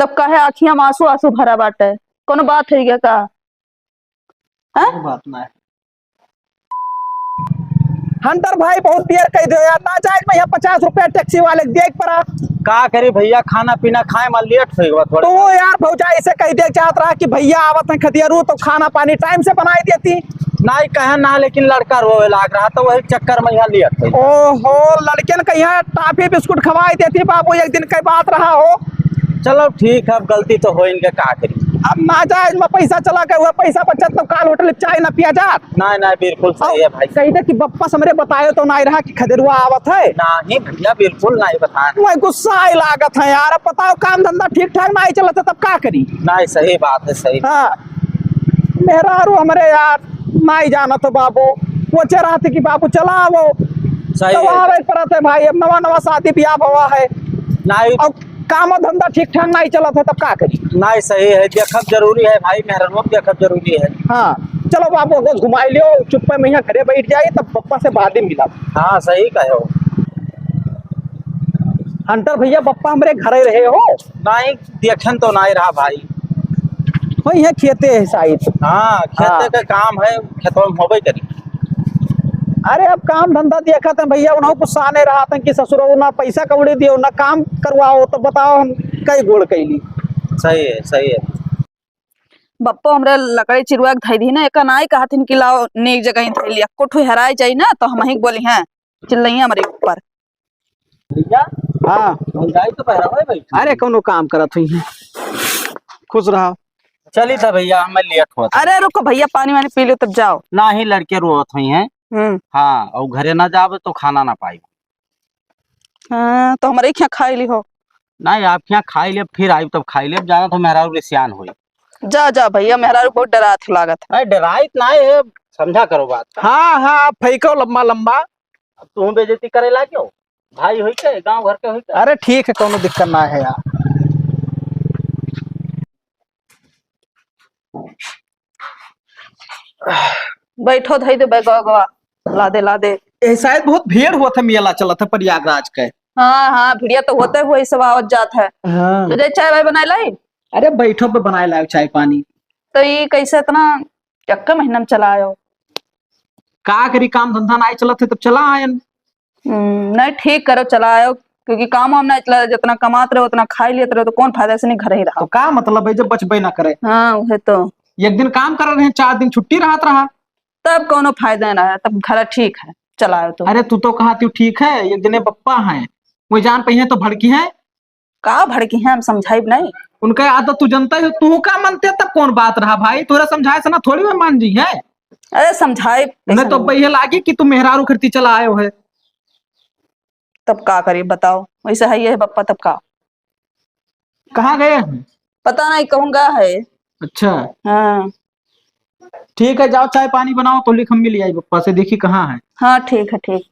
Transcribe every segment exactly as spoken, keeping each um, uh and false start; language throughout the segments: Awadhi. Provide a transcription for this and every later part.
अब काहे आँखिया में आँसू आँसू भरा बाटे? कोनो बात है क्या का? हाँ? कोनो बात ना है। हंटर भाई, बहुत देर कह दो यार, ना जाए मैं यहाँ पचास रुपया टैक्सी वाले के देख पड़ा। का करी भैया, खाना पीना खाए में लेट हो गया थोड़ा। तो वो यार भौजाई से कह दे चाहत रहा कि भैया आवत हैं खदेरू, तो खाना पानी टाइम से बनाई देती। नहीं कहे ना, लेकिन लड़का रोवे लाग रहा, तो वही चक्कर में यहाँ लेट हो गया। ओहो, लड़कियन के यहाँ टॉफी बिस्कुट खवाई देती बाबू, एक दिन कई बात रहा हो। चलो ठीक है, अब गलती तो हो इनके, का करी। अब ना जाए, इनमें पैसा चला गया, वह पैसा बचत तो काल होटल चाय ना पिया जात। नहीं, नहीं, बिल्कुल सही है भाई। कही दे कि बप्पा से हमरे बतायो तो नहीं रहा कि खदेरुआ आवत है। नहीं भैया, बिल्कुल नहीं बताए। वही गुस्सा आई लागत है यार। अब बताओ, काम धंधा ठीक ठाक नहीं चलत है, तब का करी? नहीं, सही बात है, सही। हाँ, मेहरारू हमरे यार नहीं जानत हो बाबू, वो चेहरा थे कि बाबू चला आवो। सही तो है। आवे पड़त है भाई, अब नवा नवा शादी ब्याह हुआ है। नहीं। और काम धंधा ठीक ठाक नहीं चलत है, तब का करी? नहीं, सही है, देखब जरूरी है भाई, मेहरनवा के देखब जरूरी है। हाँ, चलो बाबू, अगर घुमाई लियो, चुप्पे में यहाँ घरे बैठ जाई, तब पप्पा से बाद में मिलब। हाँ, सही कहे हो। हंटर भैया, पप्पा हमरे घरे रहे हो? नहीं, देखन तो नहीं रहा भाई। वही है, खेते है शायद। हाँ, खेते हाँ। के काम है, खेतवा में होबे करी। अरे, अब काम धंधा देखत हैं भैया, उन्हों गुस्सा नहीं रहा था कि ससुरो ना पैसा कौड़ी दियो, ना काम करवाओ, तो बताओ हम कई गोड़ कैली। सही है, सही है। बप्पो हमरे लकड़ी चिरुआ के धई दी ना, एका नाई कहत हिन कि लाओ नीक जगह ही धई लिया, कुठु हेराई जाई ना तो हम ही बोली हैं, चिल्लइया हमरे ऊपर। भैया, हाँ। भौजाई तो बहरा है भाई। अरे, कौनो काम करत हुई है। खुश रहो। चली था भैया, हमें लेट होता। अरे रुको भैया, पानी वानी पी लो तब जाओ। ना ही लड़के रोवत हुई हैं। हम्म। हाँ, और घरे ना जावे तो खाना ना पाई। हाँ, तो हमारे यहाँ खाई ली हो। नहीं, आप यहाँ खाई ले, फिर आई तब खाई ले, जाना तो मेहरारू रिसियान होई। जा, जा भैया, मेहरारू बहुत डरात लागत है। अरे डराइत ना है, समझा करो बात। हाँ, हाँ, फेंको लंबा लंबा। अब तू बेइज्जती करे लागे हो? भाई होई के, गांव घर के होई के? अरे ठीक है, कौनो दिक्कत ना है यार। बैठो, धई दे बैगवा, ला दे, ला दे। ए, शायद बहुत भीड़ होत है, मेला चलत है प्रयागराज के। हाँ, हाँ, भिड़िया तो होते हुए सब आवत जात है। हाँ। तो जे चाय वाय बनाए लाई? अरे बैठो पे बनाए लाओ चाय पानी। तो ये कैसे इतना यक्का महीना में चला आयो? का करी, काम धंधा नाई चलत है, तब चला आयन। हम्म, नहीं, ठीक करो, चला आयो, क्योंकि काम वाम नहीं चला, जितना कमात रहो, उतना खाई लेत रहो, तो कौन फायदा से नहीं घर ही रहा। तो का मतलब है जब बचबे ना करे? हाँ, वही तो। एक दिन काम कर रहे हैं, चार दिन छुट्टी रहत रहा। तब कौनो फायदा ना है, तब घर ठीक है, चला आयो तो। अरे तू तो कहा तू ठीक है, एक जने बप्पा हैं, वो जान पहिए तो भड़की हैं। का भड़की हैं, हम समझाइब नहीं। उनका आदत तू जनता है, तू का मनते तब कौन बात रहा भाई, तोरा समझाए से ना थोड़ी वो मान जी है। अरे समझाइब, उन्हें कैसे तो नहीं? अब ये लागी कि तू मेहरारू खरती चला आयो है। तब का करी बताओ, वैसे है ये बप्पा, तब का? कहाँ गए हैं? पता नहीं कहूँ गया है। अच्छा। हाँ। ठीक है, जाओ चाय पानी बनाओ, तो लिख हम मिल आई पप्पा से, देखी कहाँ है। हाँ, ठीक है, ठीक।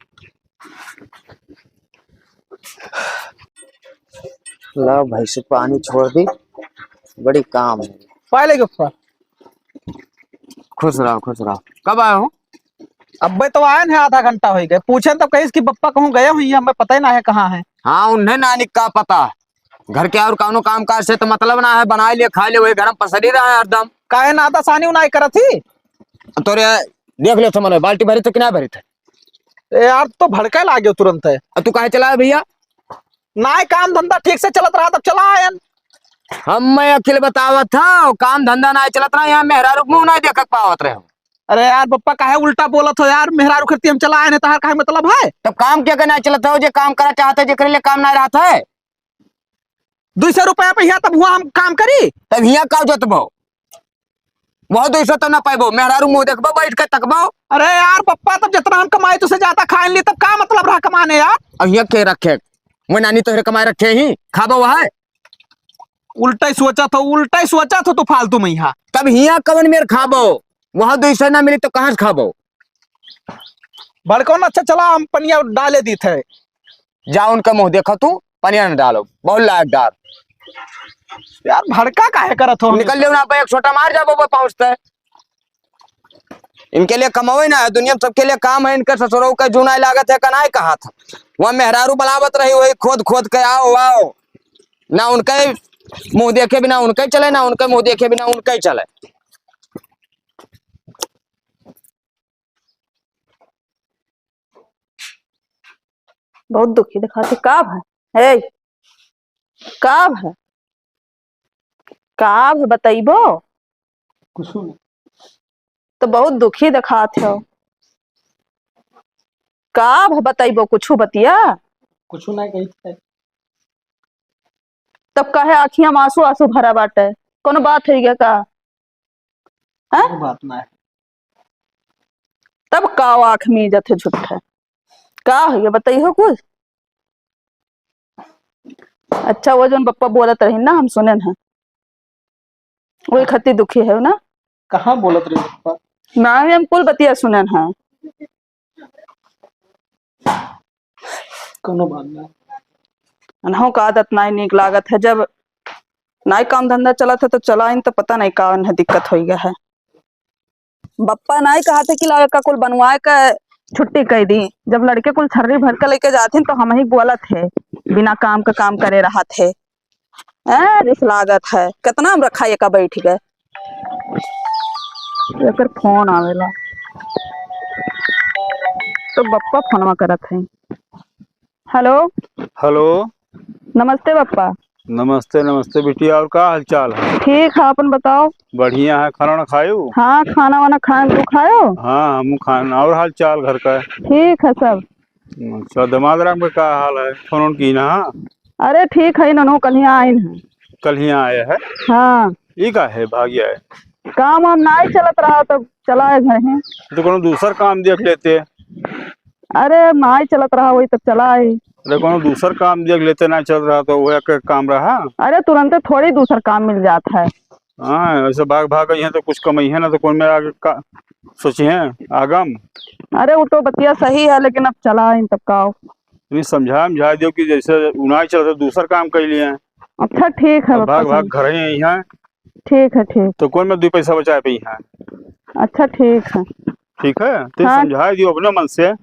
ला भाई से पानी छोड़ दी, बड़ी काम है। पाए लेगे पप्पा। खुश रहो, खुश रहो। कब आए हो? अब्बे तो आए हैं, आधा घंटा हो गए। पूछे तो कहिस कि पप्पा कहूँ गए हुई हैं, हमें पता ही ना है कहाँ है। हाँ, उन्हें नानी का पता। घर के और कौनो काम काज से तो मतलब ना है, बनाए लिए, खाए लिए, वही घर में पसरी रहा है हरदम। काहे ना आता सानी उनाई करत ही? तोरे देख ले समन, बाल्टी भरी थे कि ना भरी थे? ए यार, तो भड़के लागे तुरंत है। अब तू काहे चला है भैया? ना काम धंधा ठीक से चलत रहा तब चला आयन। हम मैं अखिल बतावत था, काम धंधा ना चलत रहा, यहाँ मेहरारू के मुंह ना देखक पावत रहे हो। अरे यार पप्पा, काहे उल्टा बोलत हो यार? मेहरारू खरती हम चला आए हैं, तहार काहे मतलब है? तब काम क्या करना चलत हो? जे काम करना चाहते, जेकरे लिए काम ना रहत है। दुई सौ रुपया पे हिया तब हुआ हम काम करी? तब हिया का जतबो? बहुत दुई सौ तब ना पाइबो, मेहरारू मुंह देखबो, बैठ के तकबो। अरे यार पप्पा, तब जितना हम कमाई तुसे ज्यादा खाए ली, तब का मतलब रहा कमाने यार? अब हिया के रखे? वो नानी तोहरे कमाए रखे ही, खाबो वह? उल्टा ही सोचा था, उल्टा ही सोचा था तू फालतू में यहाँ। तब हिया कवन मेर खाबो? वहाँ दुई सौ ना मिली तो कहाँ से खाबो? बड़कौन, अच्छा चला, हम पनिया डाले दी थे। जा उनका मुंह देखो तू, पनिया न डालो, बहुत लायक डार। यार भड़का काहे करत हो? निकल जाओ ना, एक छोटा मार जाबो, वो पहुंचता है। इनके लिए कमावे ना है, दुनिया में सबके लिए काम है, इनके ससुरों का जूना लागत है, कनाए कहा था। वहाँ मेहरारू बुलावत रही, वही खोद खोद के आओ, आओ। ना उनके मुँह देखे बिना उनके चले, ना उनके मुँह देखे बिना उनके चले। बहुत दुखी देखात है। का भा? ए, का भा? का भा, बतइबो? कुछ नहीं। तो बहुत दुखी देखात हो। का भा, बतइबो कुछ बतिया? कुछ नहीं कही थे। तब काहे आँखिया में आँसू, आँसू भरा बाटे? कोनो बात है क्या का? हैं? कोनो बात ना है। तब का आँख मीजत है झूठा? का है ये बताइए कुछ? अच्छा, वो जौन बप्पा बोलत रही ना, हम सुनेन है, वही खत्ती दुखी है ना? कहाँ बोलत रही बप्पा? ना, हम कुल बतिया सुनेन है। कोनो बात ना। अनहो का आदत नाई नीक लागत है, जब नाई काम धंधा चलत है तो चलाइन तो पता नहीं का उन्हें दिक्कत होई गया है। बप्पा नाई कहत है कि लाओ एका कुल बनवाए का छुट्टी कई दी, जब लड़के कुल छर्री भर के लेके जाथिन तो हम ही बोलत है, बिना काम का काम करे रहत है। ए, रिस लागत है, कितना हम रखा एका बैठ गए। एकर फोन आवेला, तो बप्पा फोनवा करत है। हेलो। हेलो। नमस्ते बप्पा। नमस्ते, नमस्ते बिटिया, और का हाल चाल है? ठीक है, अपन बताओ। बढ़िया है, खाना वाना खायो? हाँ, खाना वाना खाए, तू खायो? हाँ, हम खान, और हाल चाल घर का? ठीक है सब। अच्छा, दामाद राम का का हाल है? फोन उन की ना? अरे ठीक है, ननो कल ही आइन है। कल ही आए है? हाँ। ई का है, भाग्य है? काम वाम नाई चलत रहा, तब चला आए घर ही। तो कोनो दूसर काम देख लेते। अरे नाई चलत रहा, वही तब चला आए। अरे कोनो दूसर काम देख लेते, नाई चलत रहा तो वह एक काम रहा। अरे तुरंते थोड़ी दूसर काम मिल जात है। हाँ, ऐसे भाग भाग गई हैं तो कुछ कमाई है ना, तो कौन में आगे का सोची हैं आगम। अरे वो तो बतिया सही है, लेकिन अब चला आइन तब का हो? नहीं, समझा, समझा दियो कि जैसे उनाई चलत है, दूसर काम कर लिए हैं। अच्छा ठीक है अब बप्पा, भाग भाग समझ- घर ही आई हैं। ठीक है, ठीक। तो कौन में दो पैसा बचाए पई हैं? अच्छा ठीक है। ठीक है, तो हाँ। समझा दियो अपने मन से।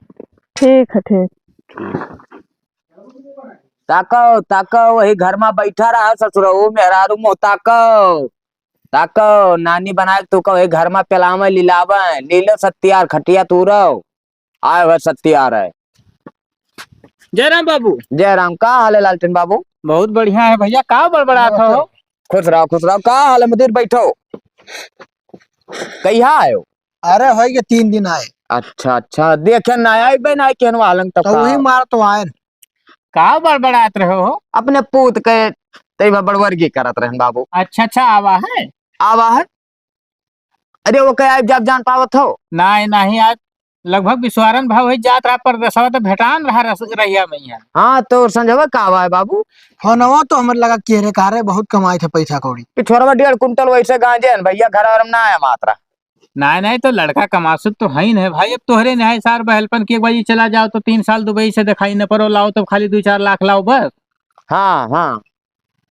ठीक है, ठीक। ताको, ताको, वही घर में बैठा रहा ससुरऊ, मेहरारू मुँह ताको, ताको, नानी बनाए के तू कहो, वही घर में पिलावे, लिलावे, लीलो सत्यार खटिया तूरो, आए हुए सत्यार है। जय राम बाबू। जय राम, का हाल है लालटेन बाबू? बहुत बढ़िया है भैया, का बड़बड़ात हो? खुश रहो, खुश रहो, का हाल है मुदीर, बैठो। कहिया आयो? अरे, होई के तीन दिन आए। अच्छा, अच्छा, देखे ना आए बे, ना केहन वालन तब तो का? वही मार तो आए न। का बड़बड़ात रहे हो? अपने पूत के तई बा बड़वर्गी करत रहन बाबू। अच्छा, अच्छा, आवा है? आवा है। अरे, वो कहे, "आप जब जान पावत हो?" नाहीं, नाहीं, आज लगभग बिसवारन भाव ही जात रहा परदेसवा, तो भेटान रहा रस-, रहिया में यहाँ। हाँ, तो संझवा का आवा है बाबू? फोनवा तो हमर लगा किहे रे, कहा रे, बहुत कमाई थे पैसा कौड़ी। पिछोरवा डेढ़ कुंटल वैसे गांजे हैं भैया, घर और में ना आया मात्रा। नाहीं, नाहीं, तो लड़का कमासुत तो है ही नहीं भाई। अब तोहरे नहीं सार बहलपन की एक बाजी चला जाओ तो तीन साल दुबई से दिखाई न पड़ो, लाओ तो खाली दो चार लाख लाओ बस। हाँ, हाँ।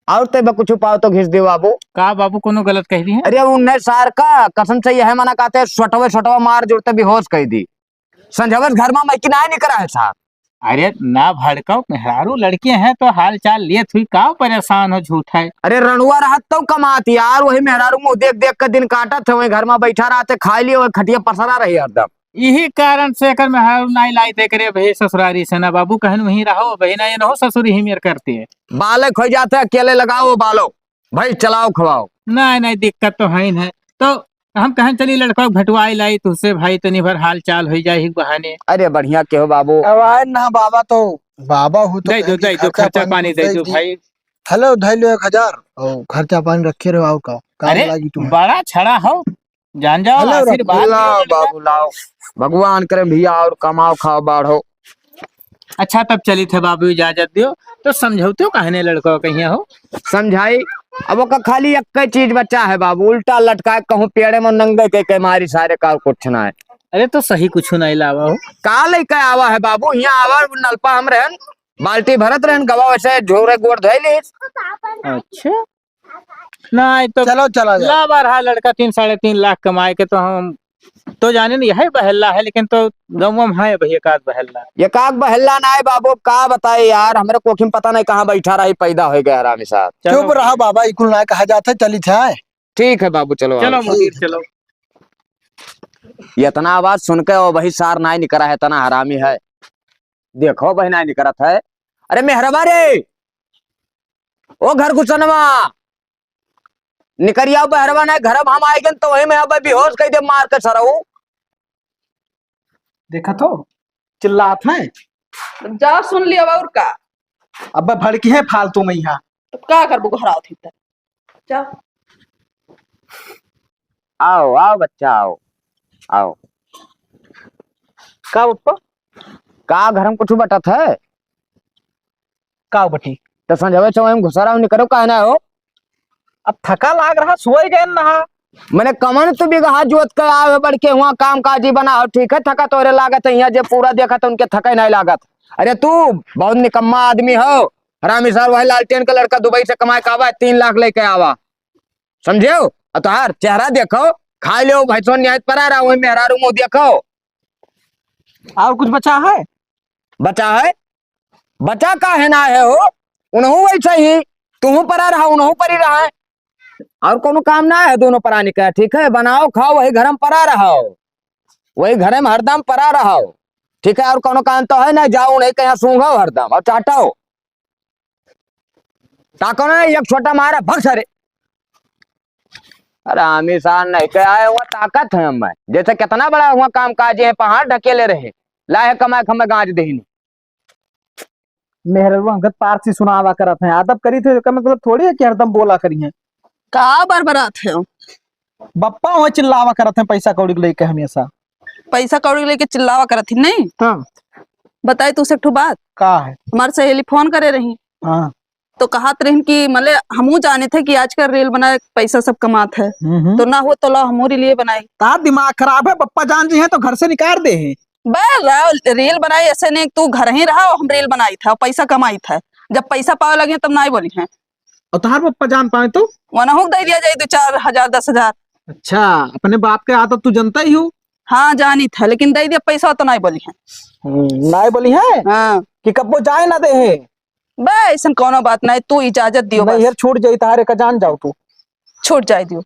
और ते बा कुछ पाओ तो घिस दियो बाबू। का बाबू, कोनो गलत कह दी है? अरे उन्नीस साल का कसम से यह मना कहते, सोटवे सोटवा मार जुड़ते बेहोश कह दी। संझवस घर में मैं कि नाहीं निकरा है साहब। अरे ना भड़काओ, मेहरारू लड़के हैं तो हाल चाल लेत हुई, का परेशान हो झूठा है। अरे रणुआ रहत तो कमात यार, वही मेहरारू मुँह देख देख के दिन काटत है, वही घर में बैठा रहते, खाई लिए, वही खटिया पसरा रही हरदम। यही कारण से एकर मेहरारू नाई लाई थे करे भाई ससुरारी से ना बाबू, कहन वहीं रहो भाई ना, ये न हो ससुर ही मेर करती है। बालक हो जाते अकेले लगाओ बालो, भाई चलाओ खवाओ। नहीं, नहीं, दिक्कत तो है ही है। तो हम कहन चली लड़का भेटवाई लाई तुझसे भाई, तनी भर हाल चाल हो जाए ही बहाने। अरे बढ़िया के हो बाबू। अब आए ना बाबा तो बाबा हो तो दे दो, कहेंगे दे दो, खर्चा खर्चा पानी पानी दे दे दो दी। भाई। हेलो, धै लो एक हजार। ओ, खर्चा पानी रखे रहो, आओ का, काम अरे, लागी तुम्हें। बड़ा छड़ा हो, जान जाओ, हेलो, आशीर्वाद रखो। दियो लाओ लड़का। बाबू, लाओ। भगवान करे भैया और कमाओ, खाओ, बाढ़ो। अच्छा, तब चली थे बाबू, इजाजत दियो। तो समझौते हो कहने लड़को कहिया हो? समझाई। अब ओका खाली एक चीज बचा है बाबू, उल्टा लटकाए कहूँ पेड़े में नंगे के, के मारी सारे का, और कुछ ना है। अरे, तो सही कुछ नहीं लावा हो। का लेके आवा है बाबू? यहाँ आवा, नलपा हम रहन, बाल्टी भरत रहन, गवा वैसे झोरे गोड़ धोए लीस। अच्छा। नहीं तो चलो, चला जाओ। ला बारह लड़का तीन, साढ़े तीन लाख कमाए के तो हम तो जाने नहीं, यही बहल्ला है, लेकिन तो गाँव में है भाई, एक आध बहल्ला। एक आध बहल्ला ना है बाबू, का बताए यार, हमरे कोखी में पता नहीं कहाँ बैठा रही, पैदा हो गया हरामी साहब। चलो चुप भाई। रहा बाबा, ई कुल ना कहा जाता, चली था। ठीक है बाबू, चलो चलो आओ। मुदीर, चलो। इतना आवाज सुन के वो वही सार नाई निकरा है, इतना हरामी है। देखो भाई नाई निकरत है। अरे मेहरबा रे, ओ घर घुसनवा, निकरिया बहरवा नाई, घर में हम आए गन तो वही में अब बेहोश कर दे मार के सरऊ। देखा तो चिल्लात है। जा सुन लिया और का। अब भड़की है फालतू में यहाँ। तो का करबू, घर आओ थी तो। जा। आओ, आओ बच्चा, आओ, आओ। का पप्पा? का घर में कुछ बटत है? का बटी? तो संझवे चौवे में घुसरा निकरो, काहे ना हो? अब थका लाग रहा, सोई गए नहा। मने कमन तू बिगहा जोत के आवे, बढ़ के हुआ काम काजी बना हो, ठीक है, थका तोरे लागत है, यहाँ जे पूरा देखत है, उनके थके नहीं लागत। अरे तू बहुत निकम्मा आदमी हो, हरामी सार, वही लालटेन का लड़का दुबई से कमाए का आवा है, तीन लाख लेके आवा, समझेउ? और तोहार चेहरा देखो, खा लियो, भैंसों न्याय परा रहा, वही मेहरारू मुँह देखो। और कुछ बचा है? बचा है? बचा काहे ना है हो? उनहू वैसे ही, तुहू परा रहा, उनहू परी रहा है। और कोनो काम ना है दोनों परानी का, ठीक है? बनाओ, खाओ, वही घर में परा रहो, वही घर में हरदम परा रहो, ठीक है? और कोनो काम तो है ना, जाओ नहीं कहीं सूंघो हरदम और चाटो। ताको ना, एक छोटा मारा, भग सारे। अरे हमेशा नहीं के आए हुआ ताकत है हमें, जैसे कितना बड़ा हुआ काम काज है, पहाड़ ढकेले रहे, लाए कमाए के हमें गाज देहिनी। मेहररुआ अंगत पार से सुनावा करत हैं, अदब करी थे, एकर मतलब थोड़ी है कि हरदम बोला करी हैं। का बरबरात है? बप्पा वह चिल्लावा करत हैं पैसा कौड़ी के लेके हमेशा। पैसा कौड़ी लेके चिल्लावा करत ही नहीं? हाँ। बताई तू से एक ठो बात। का है? हमार सहेली फोन करे रही। हाँ। तो कहत रहिन कि मले हमू जाने थे कि आजकल reel बनाए पैसा सब कमात है। हम्म, हम्म। तो ना हो तो लाओ हमू reel ये बनाई। तार दिमाग खराब है, बप्पा जान जी हैं तो घर से निकाल दे हैं। बे, रहो, reel बनाई ऐसे नहीं, तू घर ही रहो, हम reel बनाई था, पैसा कमाई था। जब पैसा पावे लगे तब नाई बोली हैं। और तोहार बप्पा जान पाए तो? वनहु के दे दिया जाए दो चार हजार, दस हजार। अच्छा, अपने बाप के आदत तू जनता ही हो। हाँ, जानी था, लेकिन दे दिया पैसा तो नाई बोली हैं। हम्म, नाई बोली हैं? हाँ। कि कब्बो जाए ना दे है? बे, ऐसन कौनो बात नहीं, तू इजाजत दियो नहीं, बस। यार, छूट जाई तारे का, जान जाओ तू। छूट जाए दियो।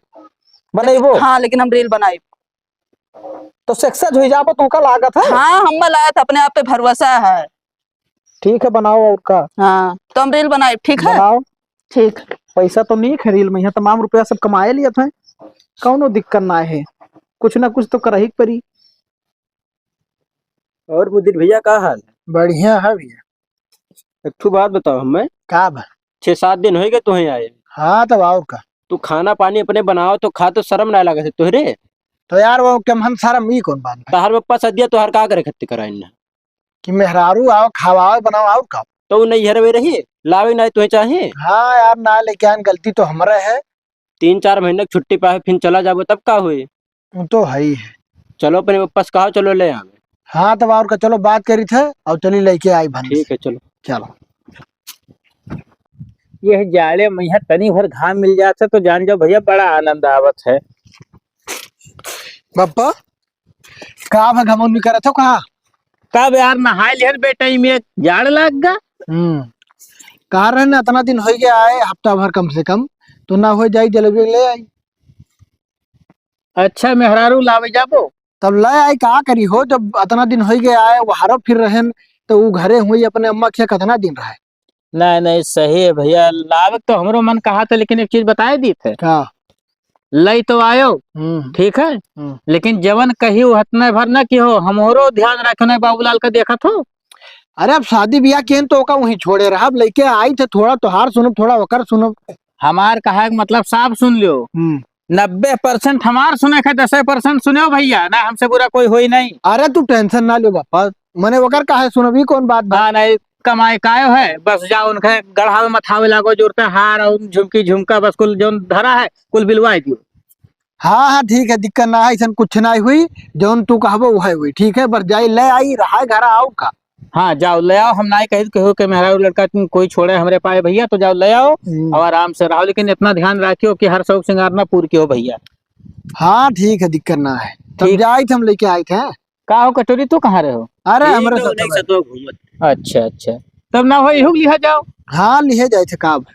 बनइबो? हाँ, लेकिन हम reel बनाई। तो success हुई जाबो, तू का लागत है? हाँ, हम लागत, अपने आप पे भरोसा है। ठीक है, बनाओ और का। हाँ, तो हम reel बनाई, ठीक है? बनाओ। ठीक। पैसा तो नहीं है reel में, यहाँ तमाम रुपया सब कमाए लिया था, कौनो दिक्कत ना है, कुछ ना कुछ तो करही के परी। और मुदीर भैया, का हाल है? बढ़िया है भैया। एक ठो बात बताओ हमें। का बा? छह सात दिन होइ गए तुहें आए। हाँ, तब और का। तू खाना पानी अपने बनाओ तो खा, तो शर्म ना लगे तोहरे। तो यार, वो कम हम शर्म, ई कौन बात बा? तोहार बप्पा सदिया तोहार का करे खातिर कराइन ना? कि मेहरारू आओ, खावाओ, बनाओ, और का? तो उ नैहर में रही, लावे ना तुहें चाहे। हाँ यार, ना लेके आन, गलती तो हमरे है। तीन चार महीने की छुट्टी पाए, फिर चला जाबो, तब का होई? वो तो है ही है। चलो अपने बप्पा से कहो, चलो ले आवे। हाँ, तब और का, चलो बात करी थे और चली लेके आई भन। ठीक है, चलो। चलो। यह जाड़े में यहाँ तनी भर घाम मिल जात है तो जान जाओ भैया, बड़ा आनंद आवत है। बप्पा, का भा घमौनी करत हो का? तब यार नहाए लिहन बेटा, इमे जाड़ लाग गा। हम्म, कहा रहे ना, इतना दिन हो गया आए, हफ्ता भर कम से कम, तो ना हो जाई, जलेबी ले आई। अच्छा, मेहरारू लावे जाबो? तब ले आई, का करी हो, जब इतना दिन हो गया आए, वहारो फिर रहेन, तो उ घरे हुई अपने अम्मा के कितना दिन रहे। नहीं, नहीं, सही है भैया, लावे तो हमरो मन कहा था, लेकिन एक चीज बताए दी थे। का? लई तो आयो, हम्म। ठीक है, हम्म। लेकिन जवन कही उ हतने भर ना की हो, हमरो ध्यान रखने बाबूलाल का देखत हो। अरे अब शादी ब्याह केन तो ओका वहीं छोड़े रहा, अब लइके आई थे, थोड़ा तोहार सुनब, थोड़ा ओकर सुनब। हमार कहा के मतलब साफ सुन लियो, हम्म। नब्बे percent हमार सुने के, दसे percent सुने भैया, ना हमसे बुरा कोई होई नहीं। अरे तू tension ना लियो बापा, मने ओकर काहे सुनबी, कौन बात बा? हाँ, नहीं, कमाई कायो है, बस जाओ उनके गढ़ावे मथावे लागो, जोरते हार और झुमकी झुमका, बस कुल जौन धरा है, कुल बिलवाई दियो। हाँ, हाँ, ठीक है, दिक्कत ना है, ऐसन कुछ ना हुई, जौन तू कहबो वह हुई, ठीक है, बस जाई ले आई, रहा घर आओ का। हाँ, जाओ, ले आओ, हम नाई कही, कहो के मेहरारू लड़का तुम कोई छोड़े हमरे पाए भैया, तो जाओ, ले आओ हम्म। और आराम से रहो, लेकिन इतना ध्यान रखियो कि हर शौक सिंगार ना पूर कियो भैया। हाँ, ठीक है, दिक्कत ना है। तब ठीक। जाइत हम लेके आइत है। का हो कटोरी, तू कहाँ रहे हो? अरे, ठीक हमरे है, साथ नहीं भाई। सतवा घूमत। अच्छा, अच्छा। तब ना हो, इहू लिहा जाओ। हाँ, लिहे जाइत है का अब।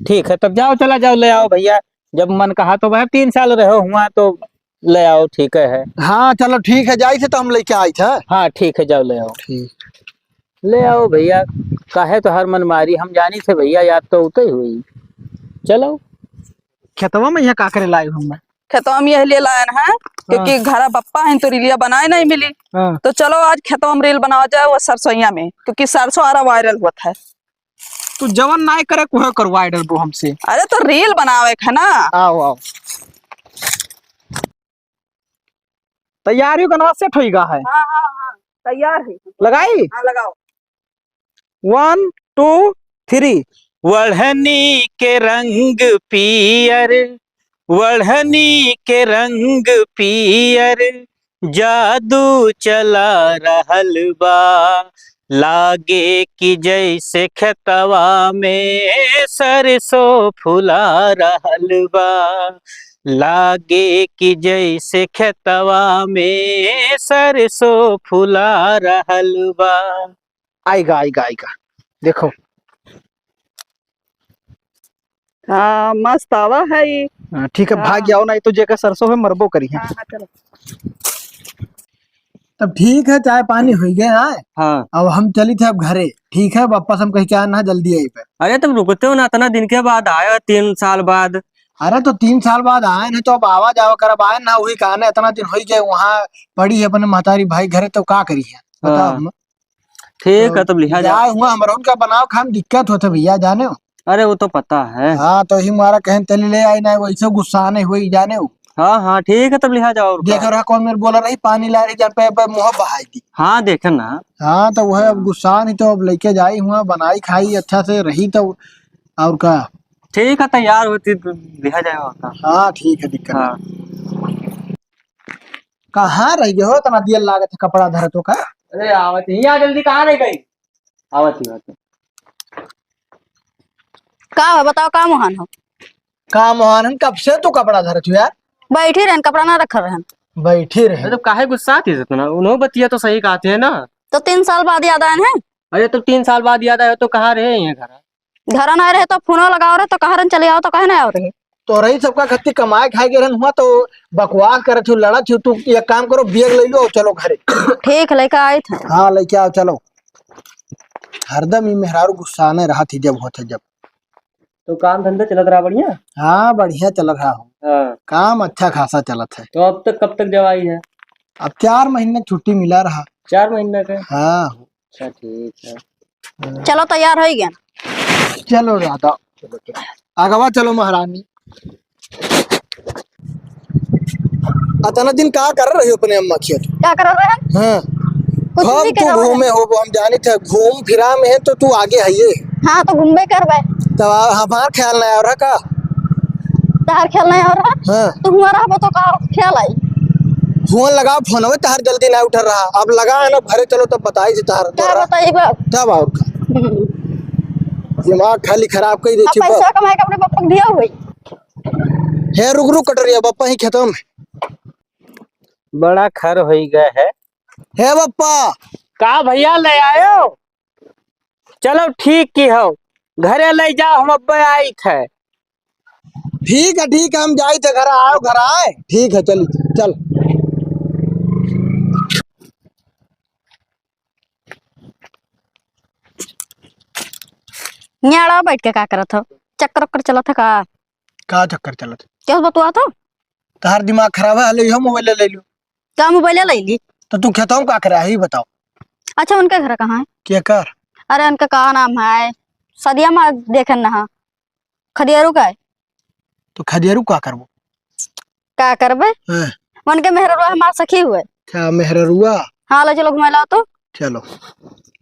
ठीक है, तब जाओ, चला जाओ, ले आओ भैया। जब मन कहा तो भाई, तीन साल रहो हुआ तो ले आओ, ठीक है। हाँ, चलो ठीक है, जाइत है तो हम लेके आइत है। हाँ, ठीक है, जाओ ले आओ। ठीक। ले आओ भैया, काहे तो हर मन मारी, हम जानी थे भैया, याद तो उतई हुई। चलो। खेतवा में यहाँ का करे लाए हूँ मैं? खेतवा में यह लिए लायन है, क्योंकि हाँ। घरा बप्पा हैं तो रीलिया बनाए नहीं मिली। हाँ। तो चलो आज खेतवा में रील बनावा जाए, वो सरसोइया में, क्योंकि सरसों आरा वायरल होत है। तू जवन नाय करे, कोहे करवाए डरबो हमसे। अरे तो रील बनावे के है ना। आओ, आओ। तैयारी का ना सेट होई गा है। हाँ, हाँ, हाँ, तैयार है। लगाई? हाँ, लगाओ। One, two, three। वढ़नी के रंग पीयर, वढ़नी के रंग पीयर, जादू चला रहल बा। लागे कि जैसे खेतवा में सरसों फुला रहल बा। लागे कि जैसे खेतवा में सरसों फुला रहल बा। आइगा, आइगा, आइगा। देखो। हाँ, मस्त आवा है ई। हाँ, ठीक है, हाँ। भाग जाओ, नहीं तो जेकर सरसों है, मरबो करी है। हाँ, हाँ, चलो। तब ठीक है, चाय पानी होई गए है। हाँ। अब हम चली थे अब घरे, ठीक है? वापस हम कहीं चाय ना जल्दी आई पे। अरे, तुम रुकते हो ना, इतना दिन के बाद आए हो, तीन साल बाद। अरे, तो तीन साल बाद आए ना, तो अब आवा जावा करब, आए ना, वही कहने इतना दिन होई गए, वहाँ पड़ी है अपने महतारी भाई घरे, तो का करी है? बताओ हाँ। हम। ठीक है, तो तब लिहा जाओ। जाए हुआ, हमरा उनका बनाओ खान दिक्कत होत है भैया, जाने हो? अरे, वो तो पता है। हाँ, तो ही मारा कहन तली ले आई ना, वैसे गुस्सा नहीं हुई, जाने हो? हाँ, हाँ, ठीक है, तब लिहा जाओ और देख का? रहा कौन मेरे बोला रही, पानी ला रही, जान पे, पे मुँह बहाई दी। हाँ, देखे ना। हाँ, तो वह अब हाँ। गुस्सा नहीं, तो अब लेके जाई हुआ, बनाई खाई अच्छा से रही, तो और का? ठीक है, तैयार होती तो लिहा जाए और का। हाँ, ठीक है, दिक्कत हाँ। नहीं। कहाँ रह गए हो? इतना देर लागत है कपड़ा धरत हो का? अरे आवत ही, यहाँ जल्दी कहाँ रह गई? आवत ही, आवत ही। का हो, बताओ, का मोहन हो? का मोहन हन, कब से तू कपड़ा धरत हो यार? बैठी रहन, कपड़ा ना रखल रहन। बैठी रहन। अरे तो काहे गुस्सा आती है इतना? उन्हों बतिया तो सही कहते हैं ना। तो तीन साल बाद याद आए हैं? अरे तो तीन साल बाद याद आए तो कहाँ रहे हैं घर? घर ना रहे तो फोन लगाओ रहे तो कहाँ रहन चले आओ तो काहे ना आओ रहे? तोरही सबका खत्ती कमाए खाए के रहन हुआ तो बकवास करत हो, लड़त हो। तू एक काम करो, बैग ले लो और चलो घरे। ठीक है, लेके आए थे। हाँ, लेके आओ, चलो। हरदम ई मेहरारू गुस्साने रहत ही जब होत है जब। तो काम धंधा चलत रहा बढ़िया? हाँ, बढ़िया चल रहा हो। हाँ। काम अच्छा खासा चलत है। तो अब तक कब तक जवाई है? अब चार महीने की छुट्टी मिला रहा। चार महीने का? हाँ। अच्छा, ठीक है। चलो, तैयार हो ही गया। चलो दादा, आगवा चलो महारानी। अतना दिन का कर रही हो अपने अम्मा खेत? का कर रहे हैं? हाँ। कुछ हम नहीं तू कर रहे हैं। घूमे हो, हम जानी थे, घूम फिरा में है तो तू आगे है ये। हाँ, तो घूमबे करबे। तब आ-, हमार ख्याल नहीं आ रहा का? तहार ख्याल नहीं आ रहा? हाँ। तू हुआ रहबो तो का ख्याल आई? फोन लगाओ, फोन में तहार जल्दी नहीं उठ रहा। अब लगा है ना, घरे चलो तब बताई थी तहार का तोरा। बताई बा? तब और का? हम्म। दिमाग खाली खराब कर दे अब चुप। पैसा कमाए के अपने पप्पा को दिया हुई। हे रुक रुक कटोरिया, बप्पा ही खेतों में। बड़ा खर होई गए है। हे बप्पा। का भैया ले आयो? चलो ठीक की हो, घरे ले जाओ, हम अब्बे आई थे। ठीक है, ठीक है, हम जाई थे घर, आओ घर आए। ठीक है, चली, चल। न्याड़ा बैठ के का करत हो? चक्कर ओक्कर चलत है का? का चक्कर चलत? क्या बतुआ तो? तहार दिमाग खराब है, ले इहो मोबाइल ले, ले लो। का मोबाइल ले ली? तो तू खेतों का करे, यही बताओ। अच्छा, उनके घर कहाँ है? के कर? अरे, उनका का नाम है? सदिया माँ देखे न हा। खदियारू का है? तो खदियारू का करबो? का करबे? हाँ। उनके मेहररुआ हमार सखी हुए। अच्छा, मेहररुआ? हाँ, ले चलो घुमा लाओ तो। चलो।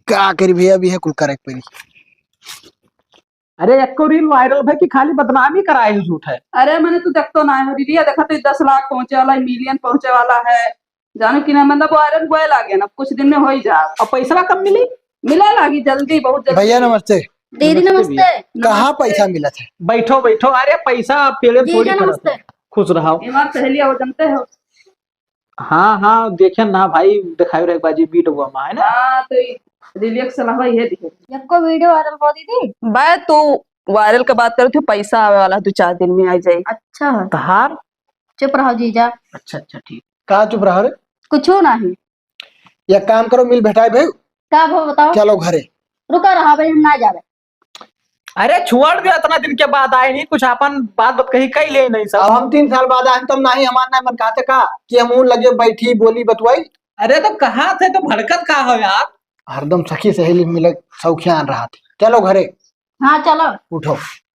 का करी भैया, अभी है कुल करे के पड़ी। अरे, एको रील वायरल भई कि खाली बदनामी कराए हो झूठ है। अरे, मने तू देखतो ना है, रीलिया देखा तो दस लाख पहुंचे वाला है, मिलियन पहुंचे वाला है, जानो कि ना, मतलब वायरल हुए लागे ना, कुछ दिन में हो ही जा। अब पैसा कब मिली? मिले लागी जल्दी, बहुत जल्दी। भैया नमस्ते। दीदी नमस्ते नमस्ते। भैया। कहाँ पैसा मिला था? बैठो, बैठो। अरे, पैसा पेड़े में जीजा थोड़ी पड़ा नमस्ते। था। खुश रहो। हमार सहेलिया हो, जानते हो। हाँ, हाँ, देखेन ना भाई, देखायो रहे बाजी बीट हुआ मा, है ना? हाँ, तो ई रिलिया के सलाह ये दिखे। यक्को video viral कर दी थी। बे, तू viral के बात करत हो, पैसा आवे वाला दो चार दिन में आ जाई। अच्छा। तहार? चुप रहो जीजा। अच्छा, अच्छा, ठीक। का चुप रहो रे? कुछो नहीं। एक काम करो, मिल भेटाए भाई। का भो बताओ? चलो घरे। रुका रहा भाई, हम ना जावे। अरे छोड़ दे, इतना दिन के बाद आए नहीं, कुछ अपन बात बात कही कही ले नहीं सब। अब हम तीन साल बाद आए, तुम नहीं हमार ना मन कहते का कि हम उन लगे बैठी बोली बतवाई। अरे तो कहाँ थे तो भड़कत का हो यार? हरदम सखी सहेली मिले सौखियान रहा थी। चलो घरे। हाँ चलो। उठो।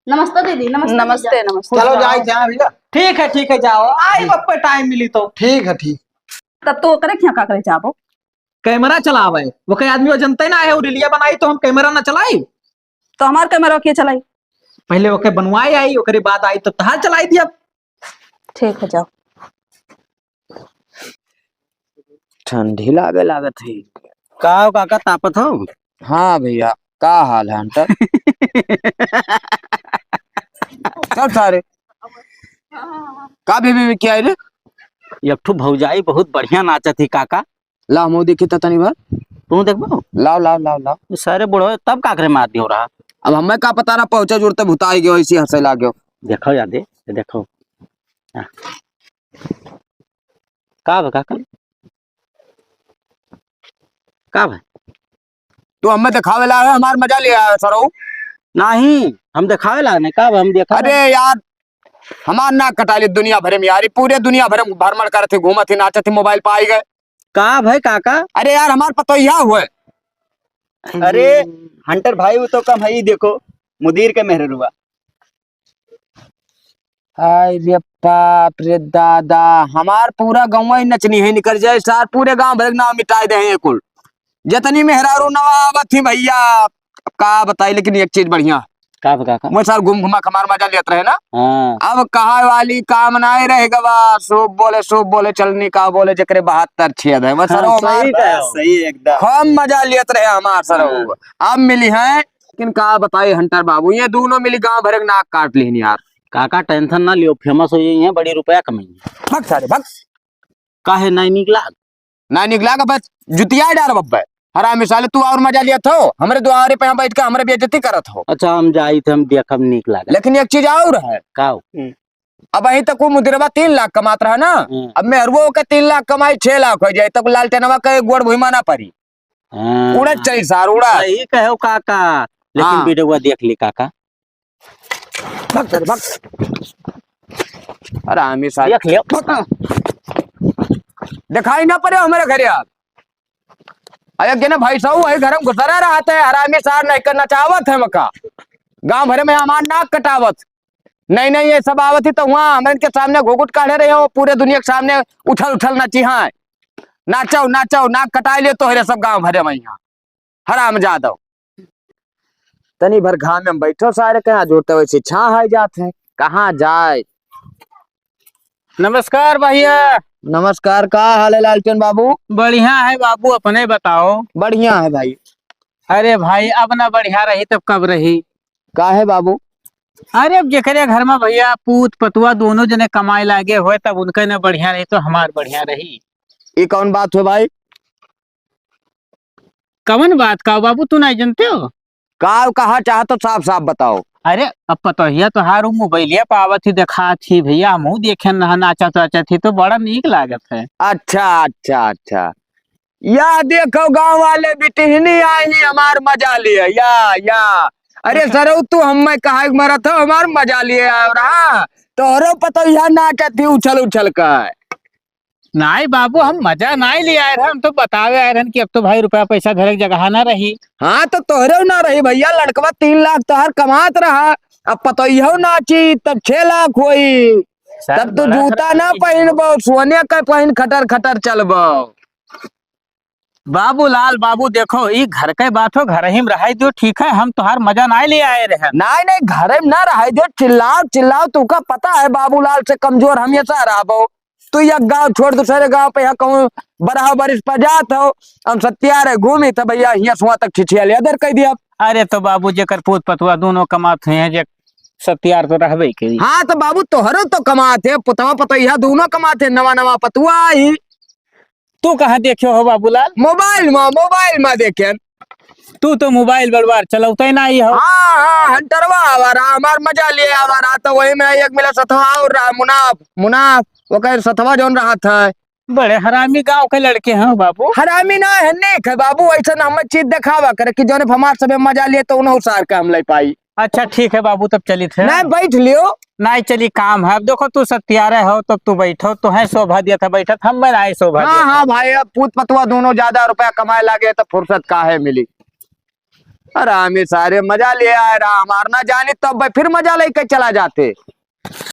नमस्ते दीदी। नमस्ते नमस्ते, जीजा। नमस्ते। चलो जाए जहाँ भैया। ठीक है ठीक है, जाओ, आई ठीक। बप्पे टाइम मिली तो। ठीक है ठीक। तब तो ओकरे क्या का करे जाबो? कैमरा चलावे, वो कई आदमी वो जनते ना है, वो रिलिया बनाई तो हम कैमरा ना चलाई। तो हमार कैमरा के चलाई? पहले ओके बनवाए आई, ओकरे बाद आई तो तहार चलाई दिया। ठीक है, जाओ। ठंडी लागे लागत है। का हो काका, तापत हो? हाँ भैया, का हाल है हंटर? चल सारे। का बीबी में क्या है रे? एक ठो भौजाई बहुत बढ़िया नाचत ही काका। ला, हमहू देखी त तनी भर। तू देखबो? लाओ, लाओ, लाओ, लाओ। सारे बुढ़ो तब का करे मार दियो रहा। अब हमें का पता रहा, पहुंचे जुड़ते भुताई गयो, इसी हंसे लाग गयो। देखो यादे, ये देखो। हाँ। का बा, का, का? का बा? तू हमें देखावे ला है, हमार मजा ले आया सरऊ। नहीं, हम देखावे ला नहीं, का बा, हम देखा अरे यार, हमार नाक कटा ली दुनिया भरे में यार, ई पूरे दुनिया भरे में भ्रमण करत ही, घूमत ही, नाचत ही, मोबाइल पे आई गए। का भाई काका? अरे यार, हमार पतोहिया हुए। अरे हंटर भाई, वो तो कम है ही, देखो मुदीर के मेहररुआ। हाय रे बाप रे दादा, हमार पूरा गौवा ही नचनी है, निकर जाए सार, पूरे गांव भर के नाम मिटाए दे हैं कुल। जतनी मेहरारू नवा आवत ही भैया, अब का बताई, लेकिन एक चीज बढ़िया। का बा काका? मैं सार घूम घुमा के हमार मजा लेत रहे ना। हाँ। अब कहा वाली काम नाय रह गवा, सूप बोले, सूप बोले, चलनी का बोले, जेकरे बहत्तर छेद है, बस हाँ, सरो हमार सही कहा। सही एकदम। खूब मजा लेत रहे हमार सरो। हाँ। अब मिली है, लेकिन का बताई हंटर बाबू, ये दोनों मिली गांव भरे के नाक काट लिहन यार। काका टेंशन ना लियो, फेमस हो जाई है, बड़ी रुपया कमाई है। भग सारे, भग। काहे नाई निक लाग? ना निक लाग, बस जुतिया डार बब्बे। हरामी साले, तू और मजा लियत हो, हमरे दुआरे पे यहाँ बैठ के हमरे बेइज्जती करत हो। अच्छा, हम जाई थे, हम देखब निक लाग। लेकिन एक चीज और है। का हो? हम्म। अब अहीं तक वो मुदिरवा तीन लाख कमात रहा ना, हम्म। अब मेहरुओ के तीन लाख कमाई, छह लाख हो जाए, तब लालटेनवा के गोड़ भुइमा ना पड़ी। हाँ। उड़त चली सार, उड़त। सही कहो काका, लेकिन हाँ। वीडियोवा देख ली काका। भग, चल, भग। अरे, आमी साहब। देख लियो। दिखाई ना पड़े हमारे घरे आप। अरे, के ना भाई साहब, वही घर में घुसरा रहत है, हरामी सार नहीं करना चाहत है मका। गांव भर में हमार नाक कटावत। नहीं, नहीं, ये सब आवत ही तो हुआ, हम इनके सामने घुघुट काढ़े रहे हो, पूरे दुनिया के सामने उछल, उछल नाची, हाँ। नाचो, नाचो, नाक कटाई लियो तोहरे सब गांव भरे में यहाँ। हरामजादो। तनी भर घाम में बैठो सारे, कहाँ जोड़ते वैसे छाँह है जात है, कहाँ जाए। नमस्कार भैया। नमस्कार, का हाल है लालटेन बाबू? बढ़िया है बाबू, अपने बताओ। बढ़िया है भाई। अरे भाई, अब ना बढ़िया रही तब कब रही? का है बाबू? अरे अब जेकरे घर में भैया पूत पतुआ दोनों जने कमाए लागे होए तब उनके ना बढ़िया रही तो हमार बढ़िया रही। ये कौन बात हुआ भाई? कवन बात का बाबू, तू नहीं जानते हो? का कहा चाहत हो, साफ साफ बताओ। अरे, अब पतोहिया तोहार उ मोबाइलिया पावत ही, देखात ही भैया, हमहू देखे न नाचत वाचत ही तो बड़ा नीक लागत है। अच्छा, अच्छा, अच्छा। या देखो गांव वाले बिटिहनी आई हमार मजा लिए, या, या। अरे सरऊ तू हमें कहा के मरत हो, हमार मजा लिए आ रहा। तोहरो पतोहिया नाचत ही उछल उछल कर। नाई बाबू, हम मजा नाई ले आए रहे, हम तो बतावे आए रहन कि अब तो भाई रुपया पैसा धरे के जगह ना रही। हाँ, तो तोहरे ना रही भैया, लड़कवा तीन लाख तोहर कमात रहा, अब पतोहियो नाची, तब छह लाख होई, तब तू जूता ना पहिनबो, सोने का पहिन खटर खटर चलबो। बाबूलाल बाबू, देखो, ई घर के बात हो, घर ही में रहाई दो, ठीक है, हम तोहार मजा नाई ले आए रहे। नाई, नाई, घर में ना रहाई दो, चिल्लाओ, चिल्लाओ, तुका पता है बाबूलाल से कमजोर हमेशा रहबो। तू एक गांव छोड़ दूसरे गांव पे यहाँ कहूँ बरह बरिस पर जात हो, हम सत्यार है घूमी तो भैया हियाँ सुआ तक छिछिया ले अदर कह दिया। अरे तो बाबू जेकर पूत पतुआ दोनों कमात हुए हैं, जे सत्यार तो रहबे करी। हाँ तो बाबू तोहरो तो कमात है, पुतवा पतोहिया दोनों कमात है, नवा नवा पतुआ आई। तू कहाँ देख्यो हो बाबूलाल? मोबाइल मा, मोबाइल मा देखेन। तू तो मोबाइल बड़वार चलौते नाहीं हो। हाँ, हाँ, हंटरवा आवा रहा, हमार मजा लिए आवा रहा, तो वही में एक मिला सथवा और रहा, मुनाफ, मुनाफ, ओकर सथवा जौन रहत है। बड़े हरामी गाँव के लड़के हैं बाबू। हरामी ना है, नेक है बाबू, ऐसा ना हमें चीज देखावा करे कि जौन हमार सबे मजा लिए तो उन्हों सार के हम ले पाई। अच्छा ठीक है बाबू, तब चलित है। नहीं, बैठ लियो। नहीं चली, काम है। अब देखो, तू सत्यारे हो, तब तू बैठो, तो है शोभा दिया था बैठत, हम बनाए शोभा दिया हाँ, था। हाँ भाई, अब पूत पतवा दोनों ज्यादा रुपया कमाए लागे तो फुर्सत काहे मिली? अरे हमें सारे मजा ले आए रहा, हमार ना जानी तब भाई फिर मजा लेके चला जाते।